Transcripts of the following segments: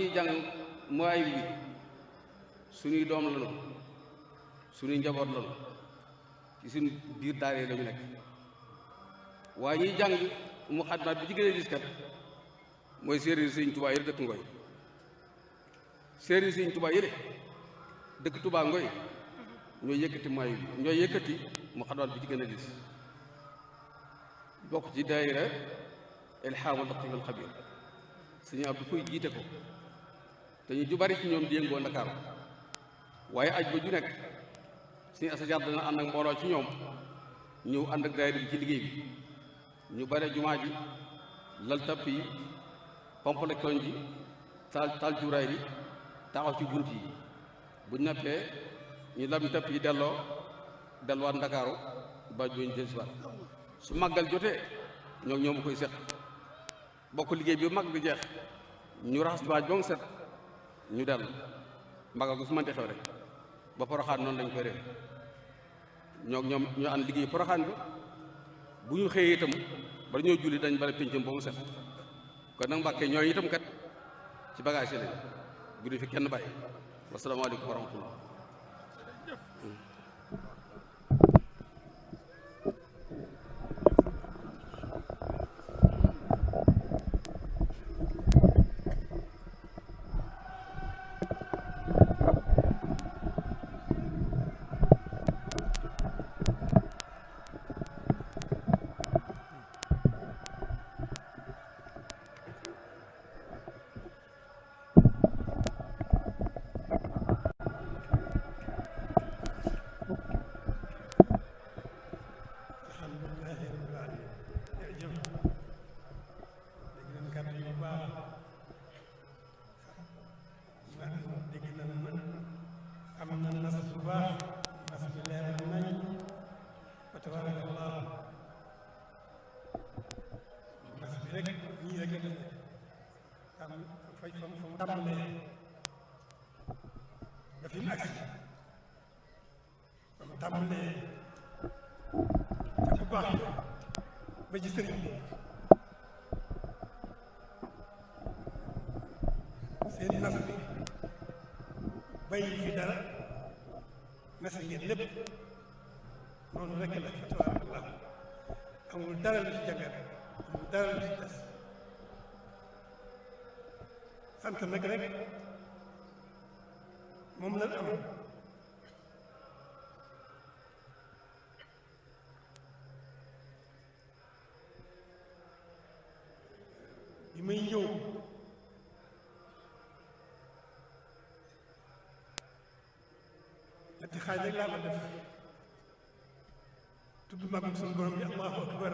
ñuy jàng mooy bi suñuy doom lañu suñuy njaboot lañu ci suñu biir daara lañu nekk waaye ñuy jàng muqaddimaat bi ci gën a gis kat mooy séeréer Sëriñ Tuubaa yi dëkk Ngoy séeréer Sëriñ Tuubaa yi dëkk Tuubaa Ngoy ñooy yëkkati mooy bi ñooy yëkkati muqaddimaat bi ci gën a gis bokk ci daayira ilhaamul latiiful xabiir Sëriñ Abdu koy jiite ko te ñu ju bari ci ñoom di yëngoo Ndakaaru waaye aj ba ju nekk Sëriñ Asa Jaxate dana ànd ak mbooloo ci ñoom ñëw ànd ak daayira bi ci liggéey bi ñu bare jumaa ji lal tapp yi pompale koñ ji taal cuuraay bi taxaw ci bunt yi bu nappee ñu lam tapp yi delluwaat Ndakaaru ba ñu dellusiwaat su màggal jotee ñoom koy set bokk liggéey bi mag bi jeex ñu raxas jumaa ji ba mu set ñu dellu màggal gu su mënti xew rek ba Poroxaan noonu lañ koy def ñoom ñu ànd liggéey Poroxaan bi bu ñu xëyee itam bala ñoo julli dañ bale péncam ba mu set kon nag Mbàkke ñooy itam kat ci bagage yi lañ bu ñu fi kenn bàyyi wasalaamaaleykum wa rahmatullah ba ci sëriñ bi seen nas bi bàyyi fi dara nas ngeen lépp noonu rekk la fa tabarakallah amul dara lu ci jàngat amul dara lu ci des sant nag rek moom lan am bi may ñëw ñetti xaaj rek laa ko def tudd magum suñu borom bi allahu akbar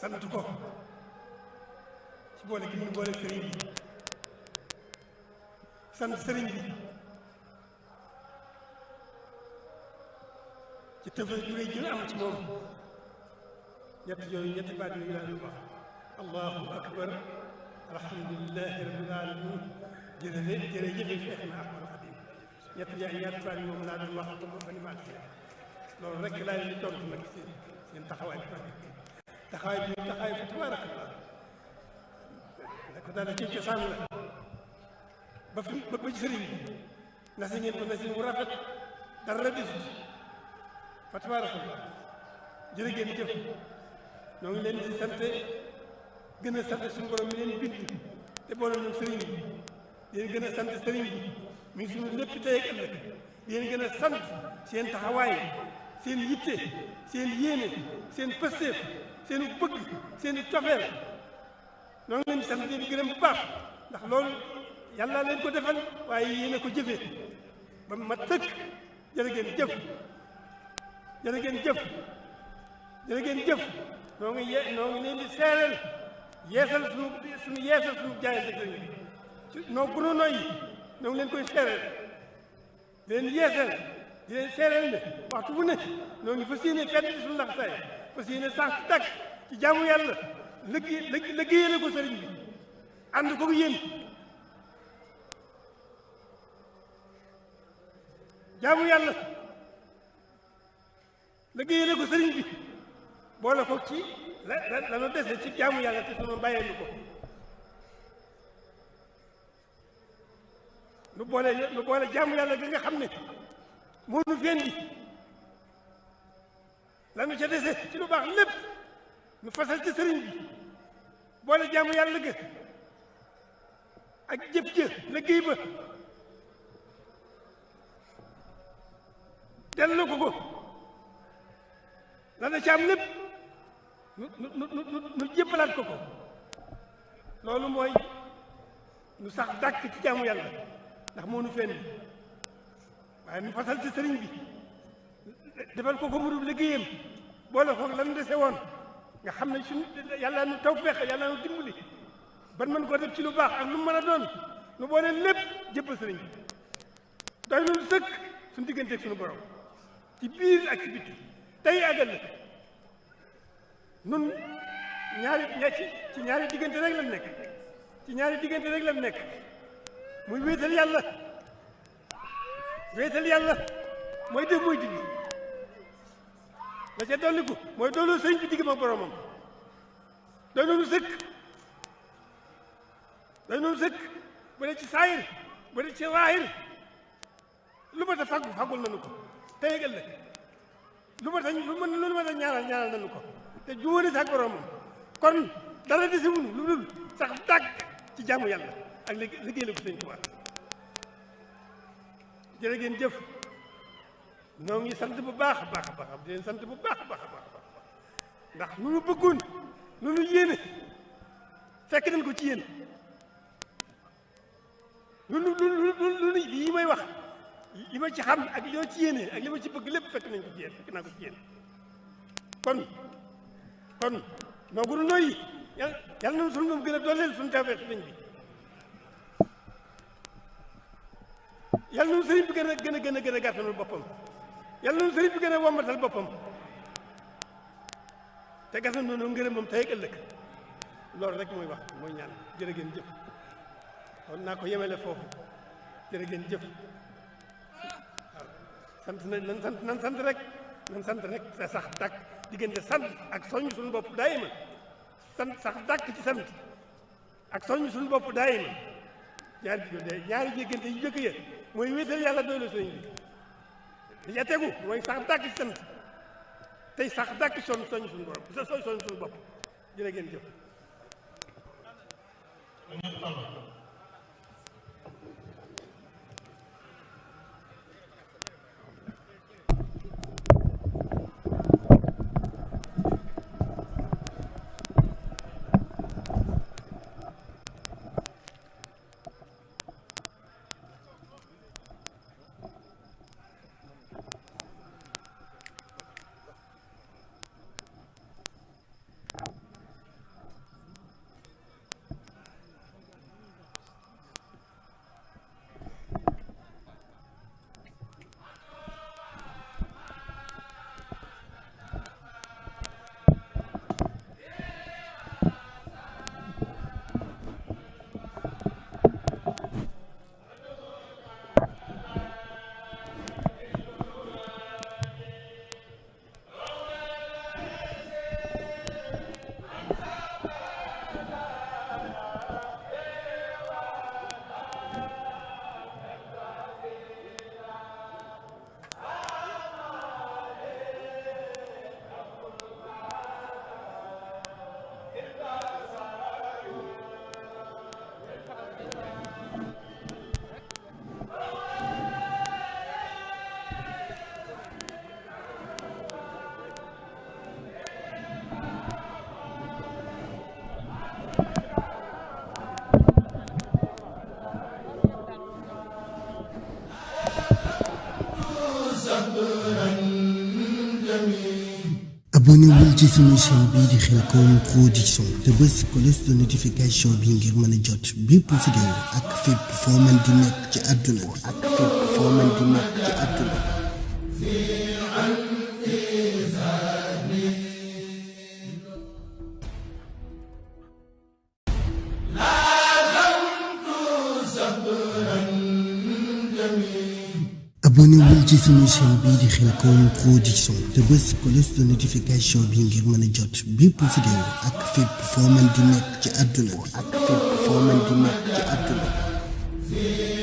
sant ko ci boole gi ñu boole sëriñ bi sant sëriñ bi ci tëfal ju rëy ji am ci moom ñetti baat yooyu laa doon wax allahu akbar alhamdulilahi rabbil alamin jërëjëf Seexna Ahmadu Xadim ñetti baat yi moom laa doon wax ba ni maat loolu rek laa leen di tontu nag seen taxawaay bi taxawaay fa tabaarakallah da ko daal ci cosaan la ba ci sëriñ bi nasi ngeen ko nasi mu rafet dara la desut fa tabaarakallah jërë ngeen jëf ñoo ngi leen di sant gën a sant suñu borom mi leen bind te boole ñoom sëriñ bi di leen gën a sant sëriñ bi mi ngi suñu lépp tey ak ëllëg di leen gën a sant seen taxawaay seen yitte seen yéene seen pësteef seen bëgg seen cofeel ñoo ngi leen di sant di leen gërëm bu baax ndax loolu yàlla leen ko defal waaye yéene ko jëfee ba ma tëkk jërë ngeen jëf jërë ngeen jëf jërë ngeen jëf noo ngi leen di seereel yeesal suñu jaayante sëriñ bi noo gënoon noyyi noo ngi leen koy seereel di leen yeesal di leen seereel ne waxtu bu ne noo ngi fas yéene fedd suñu ndax say fas yéene sax dàkk ci jaamu yàlla liggéeyale ko sëriñ bi ànd ko yéen jaamu yàlla liggéeyale ko sëriñ bi boole ko ci la nu dese ci jaamu yàlla te sunu bàyyee nu ko nu boole jaamu yàlla gi nga xam ne moo nu fendi la nu ca dese ci lu baax lépp nu fasal ci sëriñ bi boole jaamu yàlla ga ak jëf jë liggéey ba dellu ko la na ci am lépp nu jébbalaat ko loolu mooy nu sax dàkk ci jaamu yàlla ndax moo nu fenn waaye nu fasal ci sëriñ bi defal ko murub liggéeyam boole ko lan dese woon nga xam ne suñu yàlla nu tawfeex yàlla nu dimbali ban mën koo def ci lu baax ak lu mu mën a doon nu boole lépp jébbal sëriñ bi doy nu sëkk suñu digganteeg suñu borom ci biir ak ci bitti tey ak ëllëg nun ci ñaari diggante rek lan nekk ci ñaari diggante rek lan nekk muy wéetal yàlla mooy def mooy dindi la ca dolliku mooy dooloo sëriñ bi diggam ak boromam doy noonu sëkk bu dee ci saayir bu dee ci waahir lu ma ta fagul nañu ko tey ak ëllëg lu ma ta ñaanal nañu ko te juwóone sax boromam kon dara desi wunu lu dul sax dàgg ci jaamu yàlla ak liggéey la ko sëñ Tuubaa jërë ngeen jëf noo ngi sant bu baax a baax a baax di leen sant bu baax a baax a baax ndax lu nu bëggoon lu nu yéene fekk nañ ko ci yéen lu yi may wax li ma ci xam ak li ma ci yéene ak li ma ci bëgg lépp fekk nañ ko ci yéen fekk naa ko ci yéen kon noo gunu nooyi yàlla na sunu moom gën a dooleel suñu tawfeex sëriñ bi yàlla na sëriñ bi gën a gàttanul boppam yàlla na sëriñ bi gën a wombatal boppam te gàttal noonu ngërëm moom tey ak ëllëg loolu rek mooy wax mooy ñaan jërë ngeen jëf kon naa ko yemele foofu jërë ngeen jëf nan sant rek te sax dàkk diggante sant ak soññ suñu bopp daayima sax dàkk ci sant ak soññ suñu bopp daayima ñaari jéggante yu jëkk ya mooy wéetal yàlla doy la sëriñ bi da ca tegu mooy sax dàkk ci sant tey sax dàkk soññ suñu bopp soññ suñu bopp jërë ngeen jëf abonnez-vous ci suñu chaîne bii di Khelcom Production te bës cloche de notification bi ngir mën a jot bépp vidéo ak fépp foo mën di nekk ci àdduna bi abonnez-vous ci sunu chaîne bii di Khelcom Production te bés cloche de notification bi ngir mën a jot bépp vidéo ak fépp foo mën di nekk ci àdduna bi